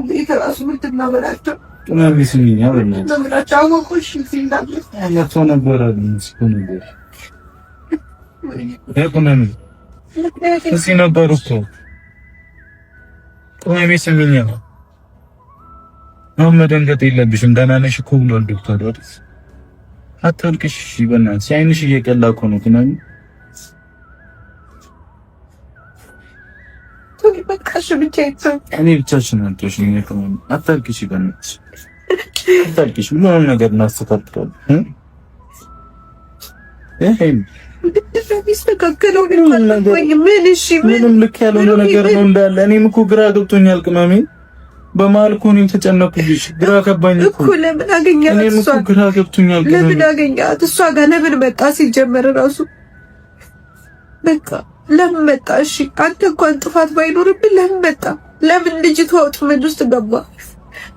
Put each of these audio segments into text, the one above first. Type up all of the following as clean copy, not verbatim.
ቤት እራሱ ምንድን ነው በላቸው። እዚህ ነበሩ እኮ ቅመሜ ስሚኝ ነው። አሁን መደንገጥ የለብሽም። ደህና ነሽ እኮ ብሏል ዶክተር። አታልቅሽ በእናትሽ፣ ዓይንሽ እየቀላ እኮ ነው ቅመሜ። እኔ ብቻሽን አልተውሽም። አታልቅሽ በእናትሽ አታልቅሽ። ሁሉንም ነገር እናስተካክላለን። ምንም ልክ ያልሆነ ነገር ነው እንዳለ። እኔም እኮ ግራ ገብቶኛል ቅመሜ። በመሀል እኮ እኔም ተጨነኩብሽ፣ ግራ ገባኝ እኮ። ለምን አገኛት? እኔም እኮ ግራ ገብቶኛል። ለምን አገኛት? እሷ ጋር ለምን መጣ? ሲጀመር እራሱ በቃ ለምን መጣ? እሺ አንተ እንኳን ጥፋት ባይኖርብን ለምን መጣ? ለምን ልጅቷ ወጥመድ ውስጥ ገባ?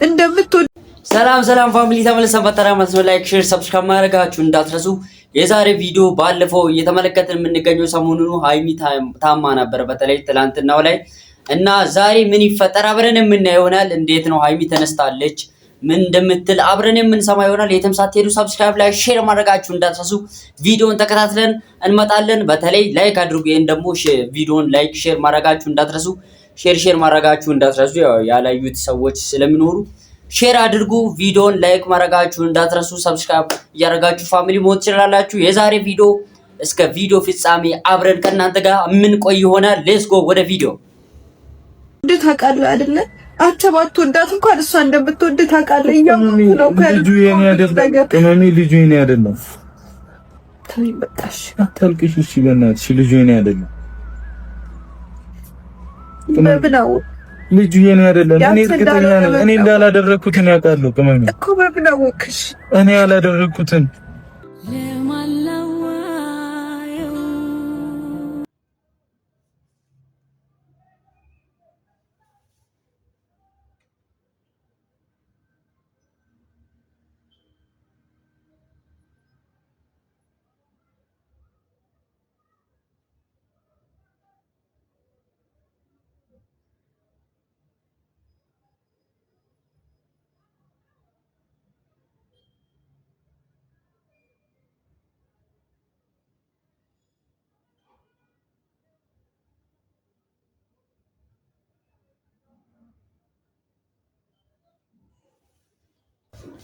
እንደምትወድ ሰላም ሰላም family ተመልሰን መጥተናል ማለት ነው። like share፣ subscribe ማድረጋችሁ እንዳትረሱ። የዛሬ ቪዲዮ ባለፈው እየተመለከትን የምንገኘው ሰሞኑን ሀይሚ ታማ ነበር፣ በተለይ ትላንትናው ላይ እና ዛሬ ምን ይፈጠር አብረን የምናየው ይሆናል። እንዴት ነው ሀይሚ ተነስታለች፣ ምን እንደምትል አብረን የምንሰማ ይሆናል። የትም ሳትሄዱ subscribe like share ማድረጋችሁ እንዳትረሱ። ቪዲዮን ተከታትለን እንመጣለን። በተለይ like አድርጉ። ይሄን ደግሞ ቪዲዮን like share ማድረጋችሁ እንዳትረሱ። share share ማድረጋችሁ እንዳትረሱ። ያላዩት ሰዎች ስለሚኖሩ share አድርጉ። ቪዲዮን like ማድረጋችሁ እንዳትረሱ። subscribe እያደረጋችሁ family መሆን ትችላላችሁ። የዛሬ ቪዲዮ እስከ ቪዲዮ ፍጻሜ አብረን ከእናንተ ጋር የምንቆይ ይሆናል። let's go ወደ ቪዲዮ። ታውቃለህ አይደለ? አንተ ባትወዳት እንኳን እሷ እንደምትወድ ታውቃለህ። ልጁ የኔ አይደለም ቅመሜ፣ ልጁ የኔ አይደለም። ተይ በቃሽ፣ አታልቅሽ። እሺ በእናትሽ ልጁ የኔ አይደለም። ልጁ የኔ አይደለም። እኔ እርግጠኛ ነኝ። እኔ እንዳላደረኩትን ያውቃለሁ። ቅመሜ እኮ በምን አወቅሽ? እኔ ያላደረኩትን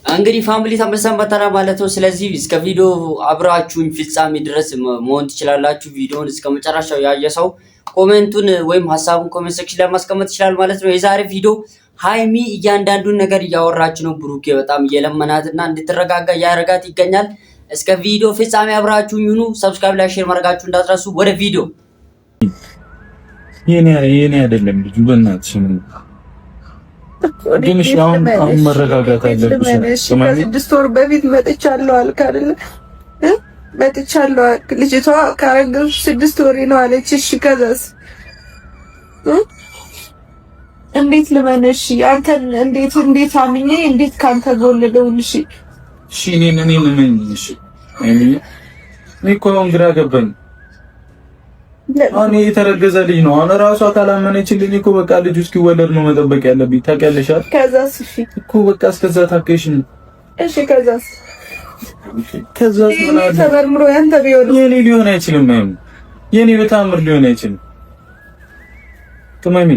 እንግዲህ family ተመልሰን መጥተናል ማለት ነው። ስለዚህ እስከ ቪዲዮ አብራችሁኝ ፍጻሜ ድረስ መሆን ትችላላችሁ። ቪዲዮን እስከ መጨረሻው ያየ ሰው comment ኡን ወይም ሀሳቡን comment section ላይ ማስቀመጥ ይችላል ማለት ነው። የዛሬ ቪዲዮ ሀይሚ እያንዳንዱን ነገር እያወራች ነው። ብሩኬ በጣም እየለመናትና እንድትረጋጋ እያደረጋት ይገኛል። እስከ ቪዲዮ ፍጻሜ አብራችሁኝ ሁኑ። subscribe like share ማድረጋችሁ እንዳትረሱ። ወደ ቪዲዮ። የኔ አይደለም ልጁ በእናትሽ ግን እሺ፣ አሁን አሁን መረጋጋት አለብሽ። ከ6 ወር በፊት መጥቻለሁ አልክ አይደለ? መጥቻለሁ አልክ። ልጅቷ ካረገዝሽ 6 ወሬ ነው አለች። እሺ ከዛስ እንዴት ልመንሽ? አንተን እንዴት እንዴት አምኜ እንዴት ካንተ ጎን ልሁን? እሺ እሺ፣ እኔን እኔን እመኝ። እሺ እኔ እኮ አሁን ግራ ገባኝ። አሁን የተረገዘ ልጅ ነው። አሁን ራሷ ካላመነችልኝ እኮ በቃ ልጁ እስኪወለድ ነው መጠበቅ ያለብኝ። ታውቂያለሽ አይደል? ከዛስ? እሺ እኮ በቃ እስከዛ ታውቂሽ። እሺ ከዛስ? ከዛስ ምን አለ? ተመርምሮ ያንተ ቢሆን የኔ ሊሆን አይችልም። አይም የኔ በተአምር ሊሆን አይችልም። ቅመሜ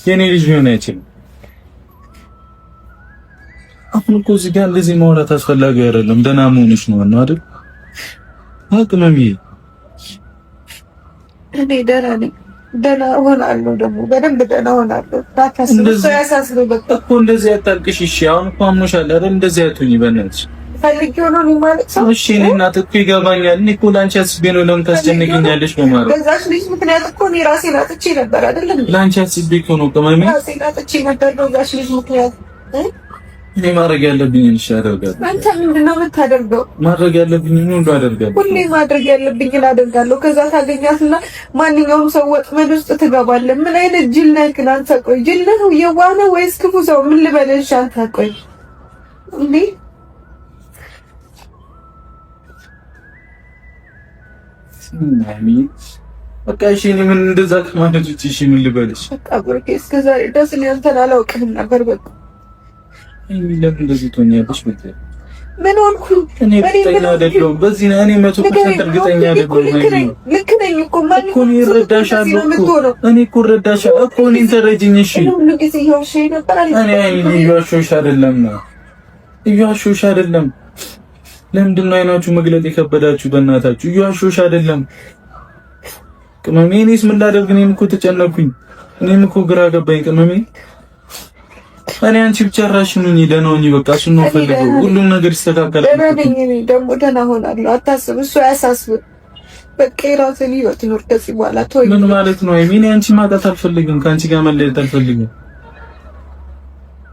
የኔ ልጅ ሊሆን አይችልም። አሁን እኮ እዚህ ጋር እንደዚህ ማውራት አስፈላጊ አይደለም። ደህና መሆንሽ ነው አይደል? ቅመሜ እኔ ደህና ነኝ። ደህና እሆናለሁ፣ ደግሞ በደንብ ደህና እሆናለሁ። እኮ እንደዚህ አታልቅሽ። እሺ አሁን እኮ አሞሻል አይደል? እንደዚህ አትሁኚ በእናትሽ። ፈልጌው ነው ማለት ሰው። እሺ እኔ እናት እኮ ይገባኛል። እኔ እኮ ለአንቺ አስቤ ነው። ለምን ታስጨንቂኛለሽ? በማለት በዛች ልጅ ምክንያት እኮ እኔ ራሴን አጥቼ ነበር አይደለም? ለአንቺ አስቤ እኮ ነው ቅመሜ። ራሴን አጥቼ ነበር በዛች ልጅ ምክንያት። እኔ ማድረግ ያለብኝን እሺ አደርጋለሁ። አንተ ምንድን ነው የምታደርገው? ማድረግ ያለብኝን ሁሉ አደርጋለሁ። ሁሌ ማድረግ ያለብኝን አደርጋለሁ። ከዛ ታገኛትና ማንኛውም ሰው ወጥመድ ውስጥ ትገባለህ። ምን አይነት ጅል ነህ ግን አንተ? ቆይ ጅል ነህ፣ የዋህ ነህ ወይስ ክፉ ሰው? ምን ልበልሽ? አንተ ቆይ እንዴ በቃ እሺ፣ እኔ ምን እንደዛ ከማለት ውጪ እሺ ምን ልበልሽ? በቃ ብሩኬ፣ እስከ ዛሬ ድረስ እኔ አንተን አላውቅህም ነበር። በቃ ለምን እንደዚህ ትሆኛለሽ? ምን ሆንኩኝ? እኔ እርግጠኛ አይደለሁም በዚህ እኔ 100% እርግጠኛ አይደለሁም። ልክ ነኝ እኮ ማን እኮ እኔ እረዳሻለሁ እኮ እኔ እኮ እረዳሻለሁ እኮ እኔን ተረጂኝ። እሺ ሁሉ ጊዜ እያዋሸኸኝ ነበር። እኔ እያዋሸሁሽ አይደለም፣ እያዋሸሁሽ አይደለም። ለምንድን ነው አይናችሁ መግለጥ የከበዳችሁ? በእናታችሁ እያዋሸሁሽ አይደለም። ቅመሜ እኔስ ምን ላደርግ? እኔም እኮ ተጨነኩኝ። እኔም እኮ ግራ ገባኝ ቅመሜ። እኔ አንቺ ብቻ ራሽን ሁኚ፣ ደህና ሁኚ። በቃ እሱን ነው ፈልገው። ሁሉም ነገር ይስተካከላል። ደህና ነኝ እኔ ደግሞ ደህና ሆናለሁ። አታስብ፣ እሱ አያሳስብ። በቃ የራስህን ህይወት ኑር ከዚህ በኋላ ተወኝ። ምን ማለት ነው? እኔ አንቺ ማጣት አልፈልግም፣ ከአንቺ ጋር መለየት አልፈልግም።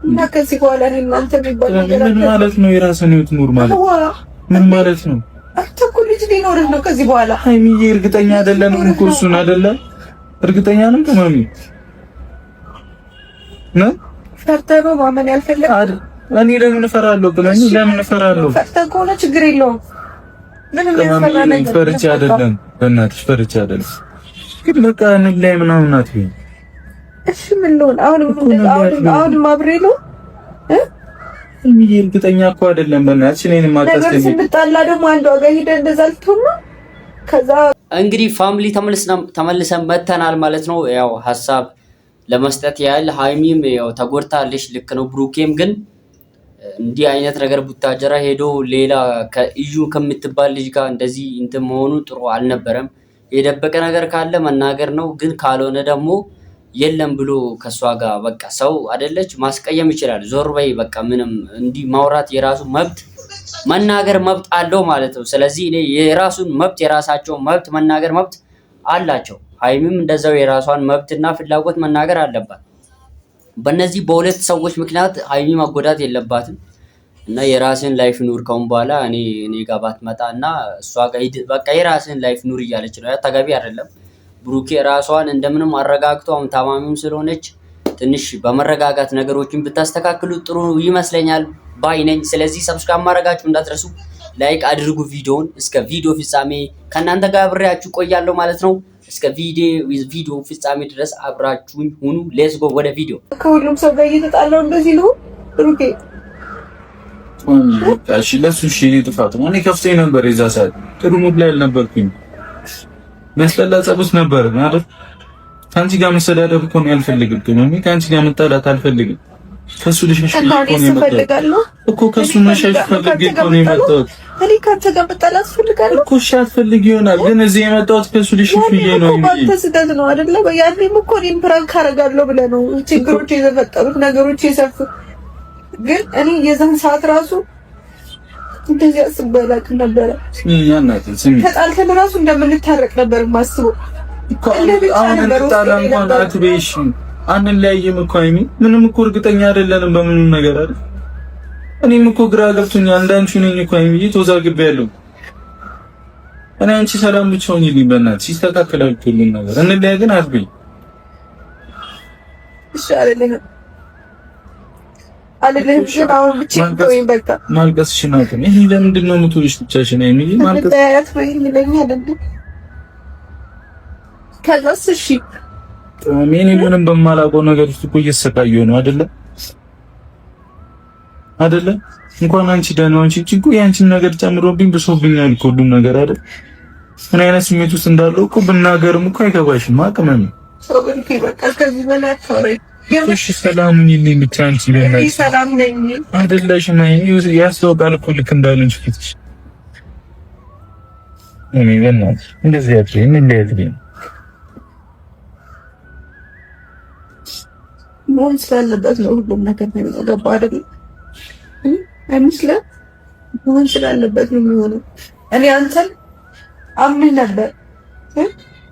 እና ከዚህ በኋላ እኔ እናንተ የሚባል ነገር ምን ማለት ነው? የራስህን ህይወት ኑር ማለት ምን ማለት ነው? አንተ እኮ ልጅ ሊኖርህ ነው ከዚህ በኋላ። ሀይሚዬ እርግጠኛ አይደለንም እኮ እሱን አይደለ? እርግጠኛ ነን ቅመሜ ነው። ፈርተህ ነው ማመን ያልፈለግህ? እኔ ለምን እፈራለሁ? ቅመሜ ለምን እፈራለሁ? ፈርተህ ከሆነ ችግር የለውም። ምንም ያስፈራ ነገር ፈርቼ አይደለም፣ በእናትሽ ፈርቼ አይደለም። ግን በቃ እንለያይ ምናምን አትበይኝ። እሺ ምን ልሆን አሁን? አሁንም አብሬ ነው ሀይሚዬ እርግጠኛ እኮ አይደለም። በእናትሽ እኔን የማታስገኝ ስንጣላ ደግሞ አንዷ ጋር ሄደህ እንደዛ ልትሆን ነው። ከዛ እንግዲህ family ተመልሰን መተናል ማለት ነው። ያው ሀሳብ ለመስጠት ያህል ሀይሚም ያው ተጎድታለች፣ ልክ ነው። ብሩኬም ግን እንዲህ አይነት ነገር ቡታጀራ ሄዶ ሌላ ከእዩ ከምትባል ልጅ ጋር እንደዚህ እንትን መሆኑ ጥሩ አልነበረም። የደበቀ ነገር ካለ መናገር ነው። ግን ካልሆነ ደግሞ የለም ብሎ ከእሷ ጋር በቃ ሰው አይደለች ማስቀየም ይችላል። ዞር በይ በቃ ምንም እንዲህ ማውራት የራሱ መብት መናገር መብት አለው ማለት ነው። ስለዚህ እኔ የራሱን መብት የራሳቸውን መብት መናገር መብት አላቸው። ሀይሚም እንደዛው የራሷን መብትና ፍላጎት መናገር አለባት። በእነዚህ በሁለት ሰዎች ምክንያት ሀይሚ መጎዳት የለባትም እና የራስን life ኑር ከአሁን በኋላ እኔ እኔ ጋር ባትመጣ እና እሷ ጋር በቃ የራስን life ኑር እያለች ነው። ያ ተገቢ አይደለም። ብሩኬ ራሷን እንደምንም አረጋግቶ አሁን ታማሚም ስለሆነች ትንሽ በመረጋጋት ነገሮችን ብታስተካክሉ ጥሩ ይመስለኛል ባይ ነኝ። ስለዚህ subscribe ማድረጋችሁ እንዳትረሱ፣ like አድርጉ ቪዲዮውን። እስከ ቪዲዮ ፍጻሜ ከእናንተ ጋር አብሬያችሁ ቆያለሁ ማለት ነው። እስከ ቪዲዮ ፍጻሜ ድረስ አብራችሁኝ ሁኑ። Let's go ወደ ቪዲዮ። ከሁሉም ሰው ጋር እየተጣላሁ እንደዚህ ነው ብሩኬ። እሺ ለሱ እሺ፣ እኔ ጥፋት ነው። እኔ ከፍቶኝ ነበር የዛ ሰዓት ጥሩ mood ላይ አልነበርኩኝ። የሚያስጠላ ጸብ ውስጥ ነበር ማለት ከአንቺ ጋር መሰዳደብ እኮ ነው ያልፈልግም። ቅመሜ ከአንቺ ጋር መጣላት አልፈልግም። ከሱ ልሸሽ እኮ ከሱ መሸሽ ፈልጌ እኮ ነው የመጣሁት። እኔ ከአንተ ጋር መጣላት እፈልጋለሁ እኮ። እሺ አትፈልጊ ይሆናል ግን እዚህ የመጣሁት ከሱ ልሸሽ ብዬ ነው። በአንተ ስህተት ነው አይደለ? ያኔም እኮ እኔም prank አደርጋለሁ ብለህ ነው ችግሮች የተፈጠሩት ነገሮች የሰፉት። ግን እኔ የዛን ሰዓት ራሱ እንደዚህ አስቤ አላውቅም ነበረ። ተጣልተን እራሱ እንደምንታረቅ ነበር የማስበው። አሁን እንጣላ እንኳን አትበይሽ፣ አንለያይም እኮ ሀይሚ። ምንም እኮ እርግጠኛ አይደለንም በምንም ነገር አይደል። እኔም እኮ ግራ ገብቶኛል። እንዳንቺ ነኝ እኮ ሀይሚ፣ ተወዛግቤያለሁ። እኔ አንቺ ሰላም ብቻ ሁኚልኝ በእናትሽ፣ ይስተካከላል ሁሉም ነገር። እንለያይ ግን አትበይ። እሺ አልልህም አልልህም ግን አሁን ብቻዬን ተወኝ በቃ። ማልቀስሽን አቁሚ። ይሄ ለምንድን ነው የምትውልሽ ብቻሽን? ሀይሚ ማልቀስ አትበይኝ ይለኛል እንዴ? ከዛስ እሺ እኔ ምንም በማላውቀው ነገር ውስጥ እኮ እየተሰቃየሁ ነው። አይደለ አይደለ? እንኳን አንቺ ደህና ሆንሽ እንጂ እኮ የአንቺን ነገር ጨምሮብኝ ብሶብኛል እኮ ሁሉም ነገር አይደል? ምን አይነት ስሜት ውስጥ እንዳለው እኮ ብናገርም እኮ አይገባሽም። አቅምም በቃ ከዚህ በላይ አታውሪኝ። እሺ ሰላም ሁኚልኝ ብቻ አንቺ በእናትሽ ሰላም ነኝ አይደለሽም? ያስታውቃል እኮ ልክ እንዳልሆንሽ ፊትሽ። እኔ በእናትሽ እንደዚህ አትበይኝ፣ እንደዚህ አትበይኝ። መሆን ስላለበት ነው ሁሉም ነገር ነው የሚሆነው። ገባህ አይደል? አይመስልህም? መሆን ስላለበት ነው የሚሆነው። እኔ አንተን አምንህ ነበር፣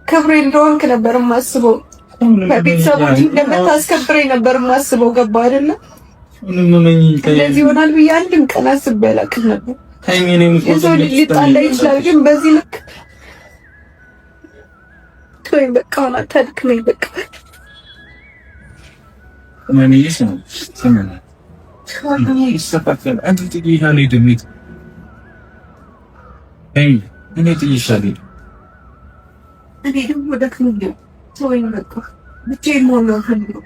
ክብሬ እንደሆንክ ነበር የማስበው። ከቤተሰቦች እንደምታስከብረኝ ነበር የማስበው። ገባህ አይደለ? እንደዚህ ይሆናል ብዬ አንድም ቀን አስቤ አላውቅም ነበር። የሰው ልጅ ሊጣላ ይችላል፣ ግን በዚህ ልክ ተወኝ በቃ። አሁን አታድክመኝ በቃ። እኔ ጥዬሽ አልሄድም። እኔ ደግሞ ደክሞኛል። ተወኝ በቃ ብቻዬን መሆን ነው የምፈልገው።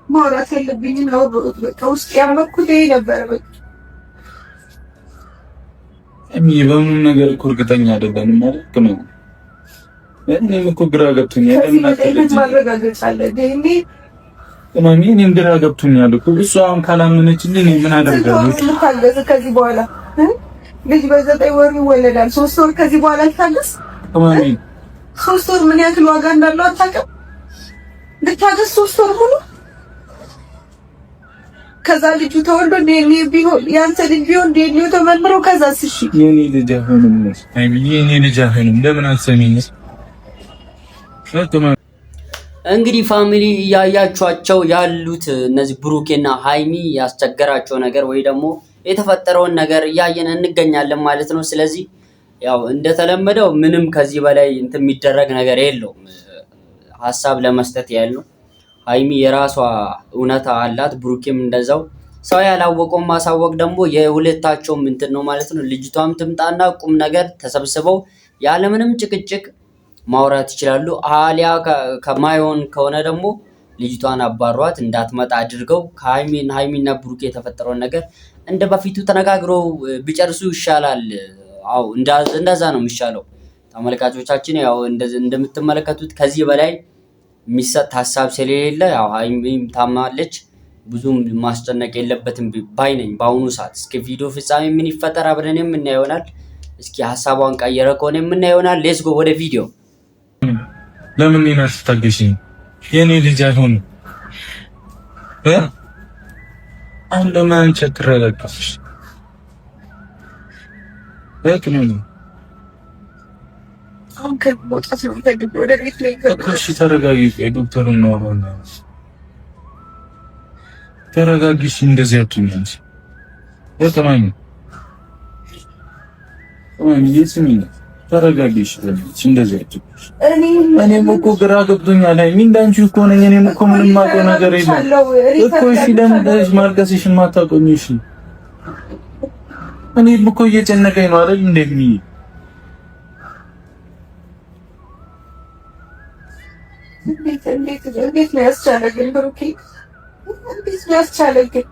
ማውራት ያለብኝን አወራሁት። በቃ ውስጥ ያመኩት ይሄ ነበረ። በቃ በምንም ነገር እኮ እርግጠኛ አይደለንም ማለት ነው። እኔም እኮ ግራ ገብቶኛል። ከዚህ በላይ ምን ማረጋገጫ አለ? ቅመሜ እኔም ግራ ገብቶኛል እኮ እሷ አሁን ካላመነችልኝ እኔ ምን አደርጋለሁ? ከዚህ በኋላ ልጅ በ9 ወር ይወለዳል። 3 ወር ከዚህ በኋላ ልታገስ? ቅመሜ 3 ወር ምን ያክል ዋጋ እንዳለው አታውቅም? ልታገስ 3 ወር ሙሉ? ከዛ ልጁ ተወልዶ ዲኤንኤ ቢሆን ያንተ ልጅ ቢሆን ዲኤንኤው ተመርምሮ ከዛስ? እሺ የኔ ልጅ አይሆንም፣ የኔ ልጅ አይሆንም። ለምን አትሰሚኝም? እንግዲህ family እያያችኋቸው ያሉት እነዚህ ብሩኬና ሀይሚ ያስቸገራቸው ነገር ወይ ደግሞ የተፈጠረውን ነገር እያየን እንገኛለን ማለት ነው። ስለዚህ ያው እንደተለመደው ምንም ከዚህ በላይ እንትን የሚደረግ ነገር የለውም። ሀሳብ ለመስጠት ያህል ነው። ሀይሚ የራሷ እውነታ አላት፣ ብሩኬም እንደዛው። ሰው ያላወቀውን ማሳወቅ ደግሞ የሁለታቸውም እንትን ነው ማለት ነው። ልጅቷም ትምጣና ቁም ነገር ተሰብስበው ያለምንም ጭቅጭቅ ማውራት ይችላሉ። አሊያ ከማይሆን ከሆነ ደግሞ ልጅቷን አባሯት እንዳትመጣ አድርገው ከሀይሚና ሀይሚና ብሩኬ የተፈጠረውን ነገር እንደ በፊቱ ተነጋግረው ቢጨርሱ ይሻላል። አዎ እንደዛ ነው የሚሻለው። ተመልካቾቻችን ያው እንደምትመለከቱት ከዚህ በላይ የሚሰጥ ሀሳብ ስለሌለ ያው ሀይሚም ታማለች፣ ብዙም ማስጨነቅ የለበትም ባይ ነኝ በአሁኑ ሰዓት። እስከ ቪዲዮ ፍጻሜ ምን ይፈጠር አብረን የምናየው ይሆናል። እስኪ ሀሳቧን ቀየረ ከሆነ የምናየው ይሆናል። Let's go ወደ ቪዲዮ። ለምን እኔን አትታገሺኝ? የኔ ልጅ አይሆንም። አሁን ለምን አንቺ አትረጋጋሽ? አሁን ከመውጣት ነው የምፈልገው ወደ ቤት ላይ። እሺ ተረጋጊ። ዶክተሩን ነው ተረጋጊ። እሺ እንደዚህ አትሁኝ አንቺ። ተማኝ ተማኝ ስሚኝ፣ ተረጋጊ። እሺ እንደዚህ አትሁኝ። እኔም እኮ ግራ ገብቶኛል። ሀይሚ እንዳንቺ እኮ ነኝ። እኔም እኮ ምንም የማውቀው ነገር የለም እኮ። እሺ ለምን ማልቀስሽን ማታቆሚ? እሺ እኔም እኮ እየጨነቀኝ ነው አይደል እንዴ? እንዴት ነው ያስቻለ ግን ብሩኬ? እንዴት ነው ያስቻለ ግን?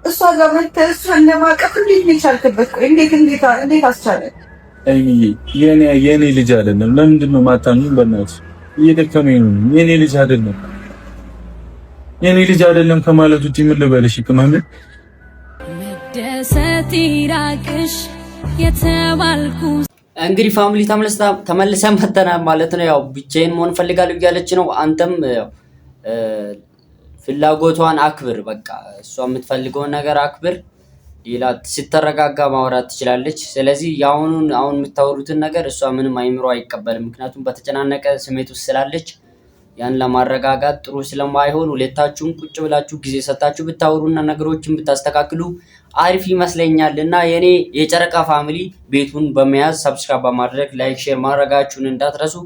እሷ ጋር መተህ እሷን ለማቀፍ እንዴት ነው የቻልክበት? ቆይ እንዴት እንዴት እንዴት አስቻለ? አይሚዬ የኔ ልጅ አይደለም። ለምንድን ነው ማታምኚኝ? በእናትሽ እየደከመኝ ነው። የኔ ልጅ አይደለም፣ የኔ ልጅ አይደለም ከማለት ውጪ ምን ልበልሽ? ቅመም መደሰት ይራቅሽ የተባልኩ እንግዲህ family ተመልሰን መተናል ማለት ነው። ያው ብቻዬን መሆን ፈልጋለሁ እያለች ነው። አንተም ፍላጎቷን አክብር። በቃ እሷ የምትፈልገውን ነገር አክብር። ሌላ ስትረጋጋ ማውራት ትችላለች። ስለዚህ የአሁኑን አሁን የምታወሩትን ነገር እሷ ምንም አይምሮ አይቀበልም። ምክንያቱም በተጨናነቀ ስሜት ውስጥ ስላለች ያን ለማረጋጋት ጥሩ ስለማይሆን ሁለታችሁም ቁጭ ብላችሁ ጊዜ ሰጣችሁ ብታወሩና ነገሮችን ብታስተካክሉ አሪፍ ይመስለኛል። እና የኔ የጨረቃ family ቤቱን በመያዝ subscribe በማድረግ like፣ share ማድረጋችሁን እንዳትረሱ።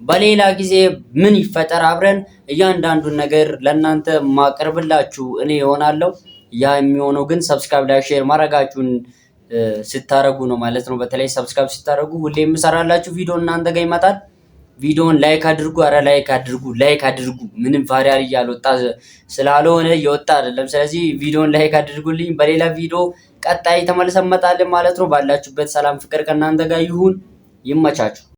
በሌላ ጊዜ ምን ይፈጠር አብረን እያንዳንዱን ነገር ለእናንተ ማቀርብላችሁ እኔ እሆናለሁ። ያ የሚሆነው ግን subscribe፣ like፣ share ማድረጋችሁን ስታረጉ ነው ማለት ነው። በተለይ subscribe ስታረጉ ሁሌ የምሰራላችሁ ቪዲዮ እናንተ ጋር ይመጣል። ቪዲዮን like አድርጉ። አረ like አድርጉ፣ like አድርጉ። ምንም viral እያልወጣ ስላልሆነ እየወጣ አይደለም። ስለዚህ ቪዲዮን like አድርጉልኝ። በሌላ ቪዲዮ ቀጣይ ተመልሰን እንመጣለን ማለት ነው። ባላችሁበት ሰላም፣ ፍቅር ከእናንተ ጋር ይሁን። ይመቻችሁ።